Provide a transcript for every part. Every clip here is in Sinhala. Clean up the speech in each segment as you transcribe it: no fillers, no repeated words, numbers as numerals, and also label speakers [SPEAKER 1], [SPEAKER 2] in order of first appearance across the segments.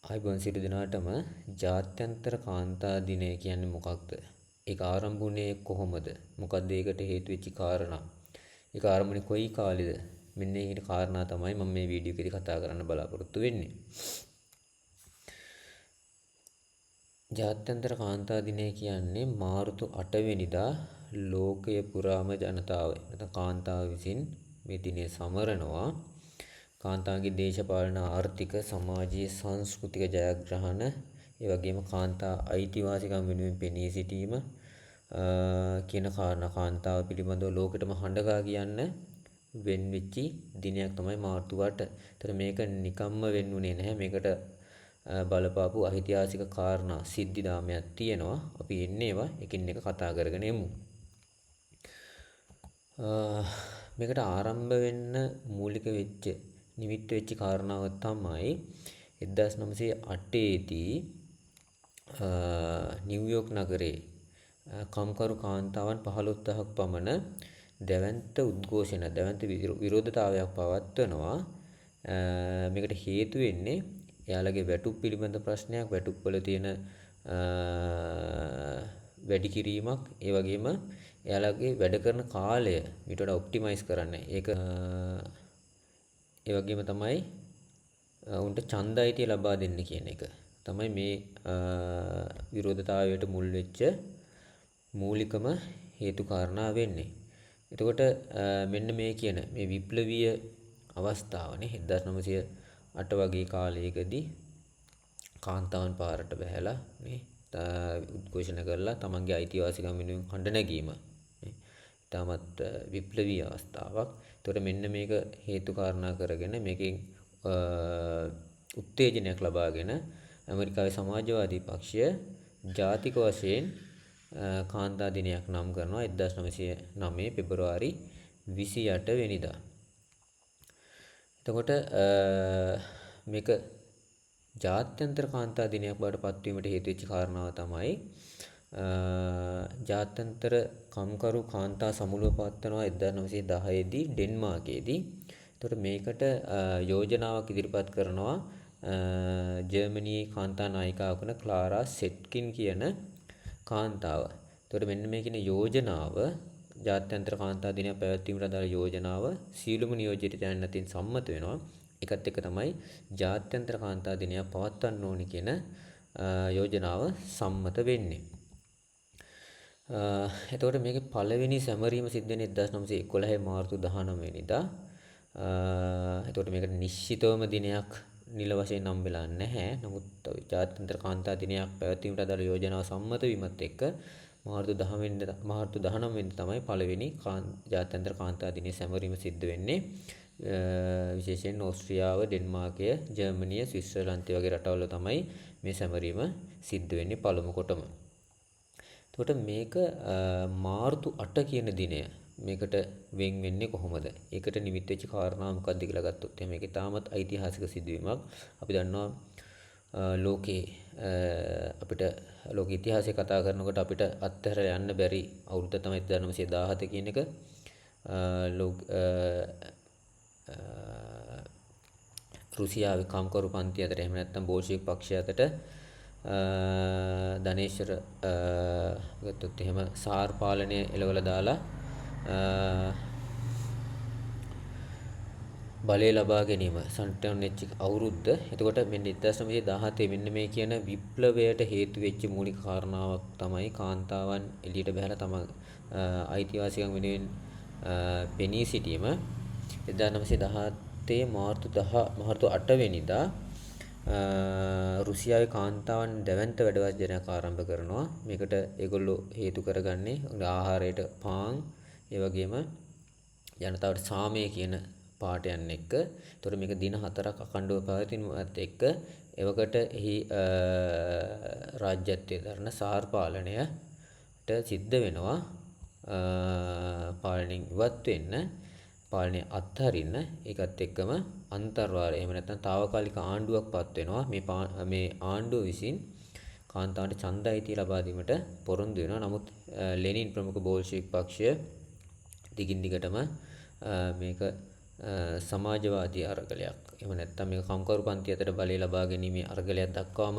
[SPEAKER 1] ආයුබෝවන් සියලු දෙනාටම. ජාත්‍යන්තර කාන්තා දිනය කියන්නේ මොකක්ද? ඒක ආරම්භ වුණේ කොහොමද? මොකක්ද ඒකට හේතු වෙච්ච කාරණා? ඒක ආරම්භ වුණේ කොයි කාලෙද? මෙන්න මේ කියන කාරණා තමයි මම මේ වීඩියෝ එකේදී කතා කරන්න බලාපොරොත්තු වෙන්නේ. ජාත්‍යන්තර කාන්තා දිනය කියන්නේ මාර්තු 8 වෙනිදා ලෝකය පුරාම ජනතාව නැත්නම් කාන්තාව විසින් මේ දිනය සමරනවා. කාන්තාවගේ දේශපාලන, ආර්ථික, සමාජීය, සංස්කෘතික ජයග්‍රහණ, ඒ වගේම කාන්තා අයිතිවාසිකම් වෙනුවෙන් පෙනී සිටීම කියන කාරණා කාන්තාව පිළිබඳව ලෝකෙටම හඬගා කියන්න වෙන් වෙච්චි දිනයක් තමයි මාර්තු 8. ඒතර මේක නිකම්ම වෙන්නුනේ නැහැ. මේකට බලපාපු ඓතිහාසික කාරණා සිද්ධිදාමයක් තියෙනවා. අපි එන්නේ ඒවා එකින් එක කතා කරගෙන යමු. මේකට ආරම්භ වෙන්න මූලික වෙච්ච නිමිත්ත වෙච්ච කාරණාව තමයි 1908 දී නිව්යෝක් නගරේ කම්කරු කාන්තාවන් 15,000ක් පමණ දැවැන්ත උද්ඝෝෂණ, දැවැන්ත විරෝධතාවයක් පවත්වනවා. මේකට හේතු වෙන්නේ එයාලගේ වැටුප් පිළිබඳ ප්‍රශ්නයක්, වැටුප් වල තියෙන වැඩි කිරීමක්, ඒ වගේම එයාලගේ වැඩ කරන කාලය මීට වඩා ඔප්ටිමයිස් කරන්න. ඒක ඒ වගේම තමයි උන්ට ඡන්ද අයිතිය ලබා දෙන්න කියන එක තමයි මේ විරෝධතාවයට මුල් වෙච්ච මූලිකම හේතු කාරණා වෙන්නේ. එතකොට මෙන්න මේ කියන මේ විප්ලවීය අවස්ථාවනේ 1908 වගේ කාලයකදී කාන්තාවන් පාරට බැහැලා මේ උද්ඝෝෂණ කරලා තමන්ගේ අයිතිවාසිකම් වෙනුවෙන් හඬ නැගීම නේ ඉතාමත් විප්ලවීය අවස්ථාවක්. එතකොට මෙන්න මේක හේතු කාරණා කරගෙන මේකෙන් උත්තේජනයක් ලබාගෙන ඇමරිකාවේ සමාජවාදී පක්ෂය ජාතික වශයෙන් කාන්තා දිනයක් නම් කරනවා 1909 පෙබරවාරි 28 වෙනිදා. එතකොට මේක ජාත්‍යන්තර කාන්තා දිනයක් බවට පත්වීමට හේතු වෙච්ච කාරණාව තමයි ජාත්‍යන්තර කම්කරු කාන්තා සමුළුව පවත්වනවා 1910 දී ඩෙන්මාර්කයේදී. එතකොට මේකට යෝජනාවක් ඉදිරිපත් කරනවා ජර්මනියේ කාන්තා නායිකාවක් වන ක්ලාරා සෙට්කින් කියන කාන්තාව. එතකොට මෙන්න මේ කියන යෝජනාව ජාත්‍යන්තර කාන්තා දිනයක් පැවැත්වීමට අදාළ යෝජනාව සියලුම නියෝජිතයන් අතින් සම්මත වෙනවා. ඒකත් එක්ක තමයි ජාත්‍යන්තර කාන්තා දිනයක් පවත්වන්න ඕනි කියන යෝජනාව සම්මත වෙන්නේ. එතකොට මේකේ පළවෙනි සැමරීම සිද්ධ වෙන්නේ 1911 මාර්තු 19 වෙනිදා. එතකොට මේකට නිශ්චිතවම දිනයක් නිල වශයෙන් නම් වෙලා නැහැ. නමුත් ජාත්‍යන්තර කාන්තා දිනයක් පැවැත්වීමට අදාළ යෝජනාව සම්මත වීමත් එක්ක මාර්තු 10 වෙනිදා මාර්තු 19 වෙනිදා තමයි පළවෙනි ජාත්‍යන්තර කාන්තා දිනය සැමරීම සිද්ධ වෙන්නේ. විශේෂයෙන් ඕස්ට්‍රියාව, ඩෙන්මාර්කය, ජර්මනිය, ස්විට්සර්ලන්තය වගේ රටවල තමයි මේ සැමරීම සිද්ධ වෙන්නේ පළමු කොටම. එතකොට මේක මාර්තු 8 කියන දිනය මේකට වෙන් වෙන්නේ කොහොමද? ඒකට නිමිත් වෙච්ච කාරණා මොකක්ද කියලා ගත්තොත් එහෙනම් මේක ඉතාමත් ඓතිහාසික සිදුවීමක්. අපි දන්නවා ලෝකේ අපිට ලෝක ඉතිහාසය කතා කරනකොට අපිට අත්හැරලා යන්න බැරි අවුරුද්ද තමයි 1917 කියන එක. රුසියාවේ කම්කරු පන්ති අතර එහෙම නැත්නම් බෝල්ෂෙවික් පක්ෂය අතර ධනේශ්වර ගත්තොත් එහෙම සාර් පාලනය එලවලා දාලා බලය ලබා ගැනීම සන්ටන් වෙච්ච අවුරුද්ද. එතකොට මෙන්න 1917 මෙන්න මේ කියන විප්ලවයට හේතු වෙච්ච මූලික කාරණාවක් තමයි කාන්තාවන් එළියට බහැලා තමන් අයිතිවාසිකම් වෙනුවෙන් පෙනී සිටීම. 1917 මාර්තු 10 මාර්තු 8 වෙනිදා රුසියාවේ කාන්තාවන් දැවැන්ත වැඩ වර්ජනයක් ආරම්භ කරනවා. මේකට ඒගොල්ලෝ හේතු කරගන්නේ ආහාරයට පාන්, ඒ වගේම ජනතාවට සාමය කියන පාඨයන් එක්ක. ඒතකොට මේක දින 4ක් අඛණ්ඩව පවතිනවත් එක්ක එවකට එහි රාජ්‍යත්වයේ දරන සාර් පාලනයට සිද්ධ වෙනවා පාලනයෙන් ඉවත් වෙන්න, පාලනය අත්හරින්න. ඒකත් එක්කම අන්තර්වාරය එහෙම නැත්නම් තාවකාලික ආණ්ඩුවක් පත් වෙනවා. මේ ආණ්ඩුව විසින් කාන්තාවන්ට ඡන්ද අයිතිය ලබා දීමට පොරොන්දු වෙනවා. නමුත් ලෙනින් ප්‍රමුඛ බෝල්ෂෙවික් පක්ෂය දිගින් දිගටම මේක සමාජවාදී අරගලයක් එහෙම නැත්නම් මේක කම්කරු පන්ති අතර බලය ලබා ගැනීමේ අරගලයක් දක්වාම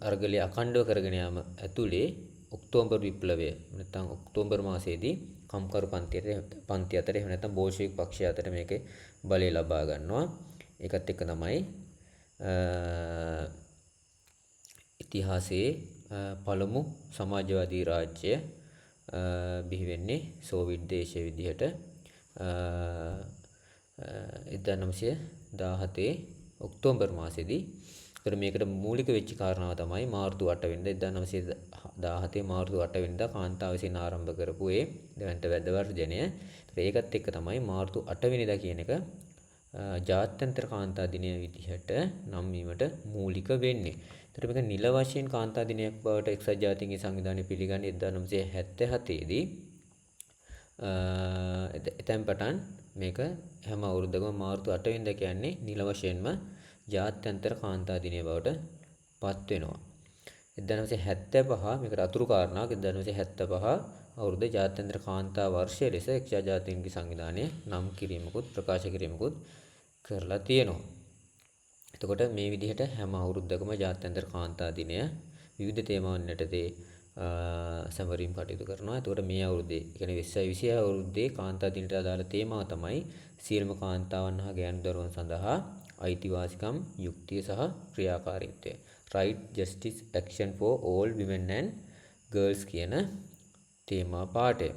[SPEAKER 1] අරගලය අඛණ්ඩව කරගෙන යාම ඇතුලේ ඔක්තෝබර් විප්ලවය නැත්නම් ඔක්තෝබර් මාසයේදී කම්කරු පන්ති අතර එහෙම නැත්නම් බෝල්ෂෙවික් පක්ෂය අතර මේකේ බලය ලබා ගන්නවා. ඒකත් එක්ක තමයි ඉතිහාසයේ පළමු සමාජවාදී රාජ්‍ය බිහි වෙන්නේ සෝවියට් දේශය විදිහට 1917 ඔක්තෝබර් මාසයේදී. ඒතර මේකට මූලික වෙච්ච කාරණාව තමයි මාර්තු 8 වෙනිදා 1917 මාර්තු 8 වෙනිදා කාන්තාව විසින් ආරම්භ කරපු ඒ දැවැන්ත වැද වර්ජනය. ඒතර ඒකත් එක්ක තමයි මාර්තු 8 වෙනිදා කියන එක ජාත්‍යන්තර කාන්තා දිනය විදිහට නම් වීමට මූලික වෙන්නේ. ඒතර මේක නිල වශයෙන් කාන්තා දිනයක් බවට එක්සත් ජාතීන්ගේ සංවිධානය පිළිගන්නේ 1977 දී. එතෙන් පටන් මේක හැම අවුරුද්දකම මාර්තු 8 වෙනිදා කියන්නේ නිල වශයෙන්ම ජාත්‍යන්තර කාන්තා දිනය බවට පත් වෙනවා. 1975 මේකට අතුරු කාරණාවක් 1975 අවුරුද්ද ජාත්‍යන්තර කාන්තා වර්ෂය ලෙස එක්සත් ජාතීන්ගේ සංවිධානය නම් කිරීමකුත් ප්‍රකාශ කිරීමකුත් කරලා තියෙනවා. එතකොට මේ විදිහට හැම අවුරුද්දකම ජාත්‍යන්තර කාන්තා දිනය විවිධ තේමාවන් යටතේ සැමරීම් කටයුතු කරනවා. එතකොට මේ අවුරුද්දේ, ඒ කියන්නේ 2026 අවුරුද්දේ කාන්තා දිනට අදාළ තේමාව තමයි සියලුම කාන්තාවන් හා ගෑනු දරුවන් සඳහා අයිතිවාසිකම්, යුක්තිය සහ ක්‍රියාකාරීත්වය. Right, Justice, Action for All Women and Girls කියන තේමා පාඨය.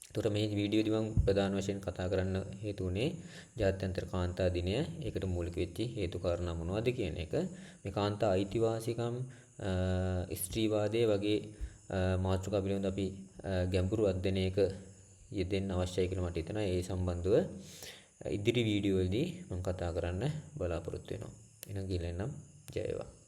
[SPEAKER 1] එතකොට මේ වීඩියෝදී මම ප්‍රධාන වශයෙන් කතා කරන්න හේතු වුණේ ජාත්‍යන්තර කාන්තා දිනය, ඒකට මූලික වෙච්ච හේතු කාරණා මොනවද කියන එක. මේ කාන්තා අයිතිවාසිකම්, ස්ත්‍රීවාදය වගේ මාතෘකා පිළිබඳව අපි ගැඹුරු අධ්‍යයනයක යෙදෙන්න අවශ්‍යයි කියලා මට හිතෙනවා. ඒ සම්බන්ධව ඉදිරි වීඩියෝ වලදී මම කතා කරන්න බලාපොරොත්තු වෙනවා. එහෙනම් ගිහින් එන්නම්. ජය වේවා.